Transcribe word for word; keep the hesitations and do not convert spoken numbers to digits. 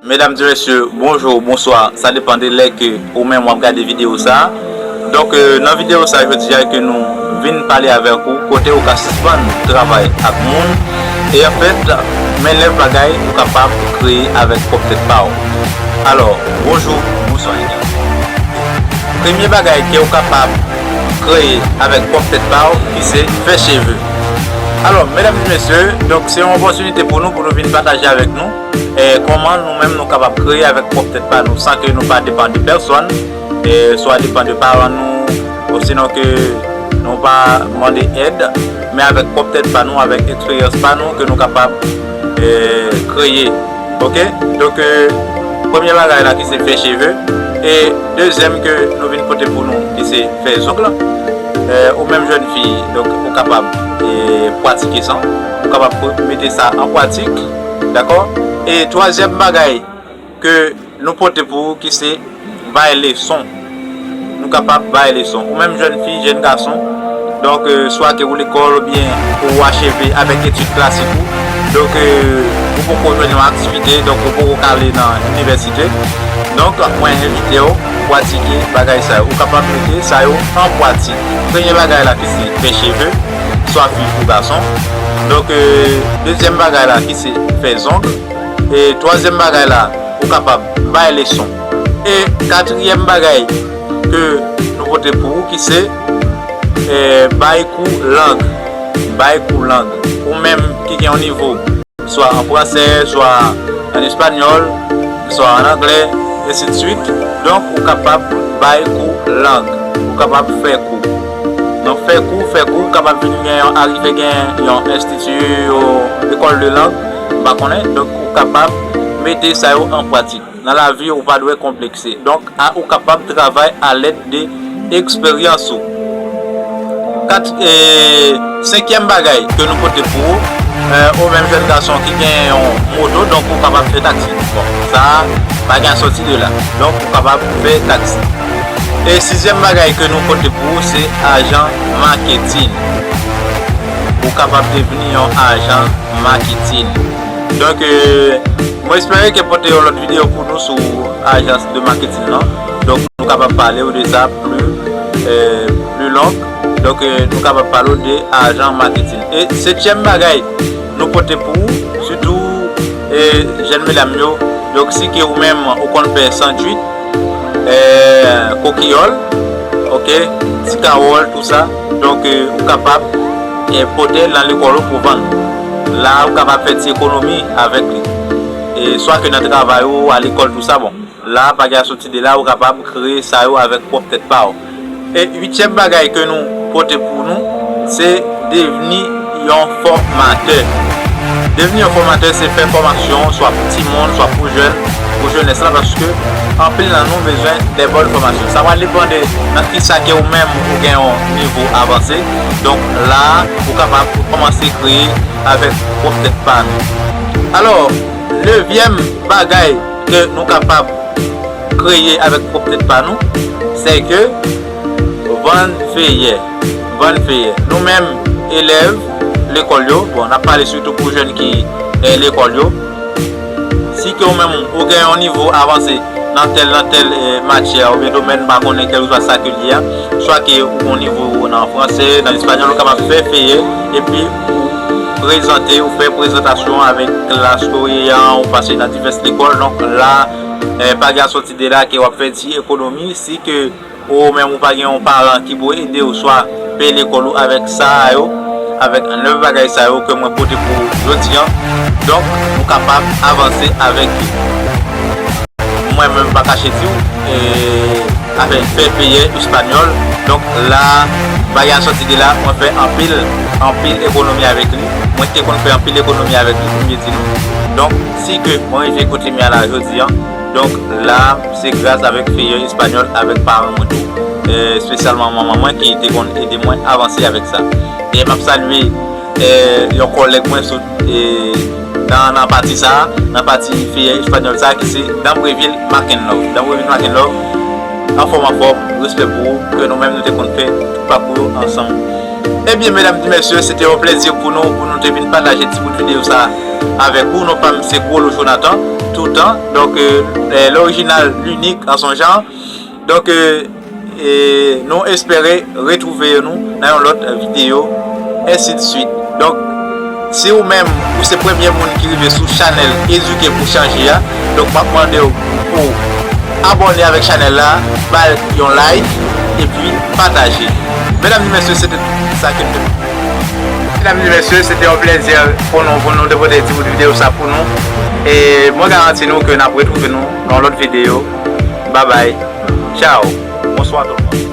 Medam e mesye, bonjou, bonswa, sa depann de lè ke ou menm w ap gade videyo sa a. Donk, euh, nan videyo sa a jodi a ke nou vin pale avèk ou, kote ou ka sispann travay ak moun, e anfèt, men nèf bagay ou kapab kreye avèk pwòp tèt pa w. Alò, bonjou, bonswa, legal. Premye bagay ke ou kapab kreye avèk pwòp tèt pa w, ki se fè cheve. Alò, medam e mesye, donk se yon opòtinite pou nou, pou nou vin pataje avèk nou, e, kòman nou menm nou kapab kreye avèk pwòp tèt pa nou, san ke nou pa depann de pèsòn, e, swa depann de paran nou, osinon ke nou pa mande èd, men avèk pwòp tèt pa nou, avèk eksperyans pa nou, ke nou kapab, e, kreye. Oke? Donk, e, premye bagay la ki se fè cheve, e dezyèm ke nou vin pote pou nou, ki se fè zong, e, ou menm jèn fi, donk, ou kapab, e, pratike sa, ou kapab mete sa an pratik, dakò? E twazyèm bagay ke nou pote pou ou, ki se bay leson. Nou kapab bay leson. Ou menm jèn fi, jèn gason, donk, e, swa ke ou lekòl oubyen ou acheve avèk etid klasik ou, donk, e, ou poko jwenn yon aktivite, donk ou poko ka ale nan inivèsite, donk mwen envite w pratike bagay sa yo. Ou kapab mete sa yo an pratik. Premye bagay la ki se fè cheve, swa fi ou gason. Donk, e, dezyèm bagay la ki se fè zong. E twazyèm bagay la, ou kapab bay leson. E katriyèm bagay ke nou pote pou ou ki se, e, bay kou lang. Bay kou lang. Ou menm ki gen yon nivo, swa an fransè, swa an espanyòl, swa an anglè, ensidswit. Donk, ou kapab bay kou lang. Ou kapab fè kou. Donk, fè kou, fè kou, kapab vin gen yon, arive gen yon enstiti, yon lekòl de lang, m pa konnen. Donk, ou kapab mete sa yo an pratik. Nan lavi, ou pa dwe konplekse. Donk, a, ou kapab travay alèd de eksperyans ou. Kat, e, senkyèm bagay ke nou pote pou ou, e, ou menm jèn gason ki gen yon moto, donk ou kapab fè taksi. Bon, sa, pa gen sòti de la. Donk, ou kapab fè taksi. E sizyèm bagay ke nou pote pou ou, se ajan maketin. Ou kapab devni yon ajan maketin. Donk, e, mwen espere ke pote yon lòt videyo pou nou sou ajans de maketin lan. Donk, nou kapab pale w de sa pli, e, pli long. Donk, e, nou kapab pale w de ajan maketin. E setyèm bagay nou pote pou ou, sitou, e, jèn medam yo. Donk, si ke ou menm ou konn fè sandwich, e, kokiyòl, oke, ti kawòl, tou sa. Donk, e, ou kapab, e, pote l nan lekòl ou pou vann. La, ou kapab fè ti ekonomi avèk li. E swa ke nan travay ou, a lekòl, tou sa, bon. La, pa gen sòti de la, ou kapab kreye sa yo avèk pwòp tèt pa w. E uityèm bagay ke nou pote pou nou, se devni yon fòmatè. Devni yon fòmatè, se fè fòmasyon, swa pou timoun, swa pou jèn, pou jenès la, paske anpil nan nou bezwen de bòn fòmasyon. Sa va depann de nan kisa ke ou menm ou gen yon nivo avanse. Donk la, ou kapab kòmanse kreye avèk pwòp tèt pa nou. Alò, nevyèm bagay ke nou kapab kreye avèk pwòp tèt pa nou, se ke vann feyè. Vann feyè. Nou menm, elèv lekòl yo, bon, n ap pale sitou pou jèn ki, eh, lekòl yo. Si ke ou menm, ou gen yon nivo avanse nan tèl, nan tèl, eh, matyè oubyen domèn, m pa konnen kèlkeswa sa ke l ye a, swa ke ou gen yon nivo nan fransè, nan espanyòl, ou kapab fè feyè, epi ou prezante, ou fè prezantasyon avèk klas koreyen an, ou pase nan divès lekòl. Donk la, eh, pa gen sòti de la ke w ap fè ti ekonomi, si ke ou menm ou pa gen yon paran ki pou ede w swa peye lekòl ou avèk sa yo, avèk nèf bagay sa yo ke mwen pote pou jodi an. Donk, nou kapab avanse avèk yo. Mwen menm pa kache di w, e, afè fè peye espanyòl. Donk, la, bagay a sòti de la, mwen fè anpil, anpil ekonomi avèk li. Mwen te konn fè anpil ekonomi avèk li, pou m byen di nou. Donk, si ke mwen rive kote m ye a la jodi an, donk, la, se gras avèk feyè espanyòl avèk paran mwen tou, eh, espesyalman manman mwen ki te konn ede mwen avanse avèk sa. E m ap salye, eh, yon kòlèg mwen sou, eh, nan, nan pati sa, nan pati feyè espanyòl sa, ki se Dambreville Makenlove. Dambreville Makenlove, anfòm, anfòm, respè pou ou, ke nou menm nou te konn fè pakou yo ansanm. Ebyen, medam e mesye, se te yon plezi pou nou, pou nou te vin pataje ti bout videyo sa avèk ou. Non pa m se Gwolo Jonathan. Tout tan. Donk, euh, euh, l'original, l'unique en son genre. Donk, euh, e nou espere retwouve nou nan yon lòt videyo, ensi de swit. Donk, si ou menm ou se premye moun ki rive sou chanèl Eduke pou Chanje a, donk m ap mande w pou abòne avèk chanèl la, ba l yon like, epi pataje. Medam e mesye, se te sa ke m te. Medam e mesye, se te yon plezi pou nou, pou nou te pote ti bout videyo sa pou nou. E mwen garanti nou ke n ap retwouve nou nan yon lòt videyo. Babay. Tchao. Bonswa tout moun.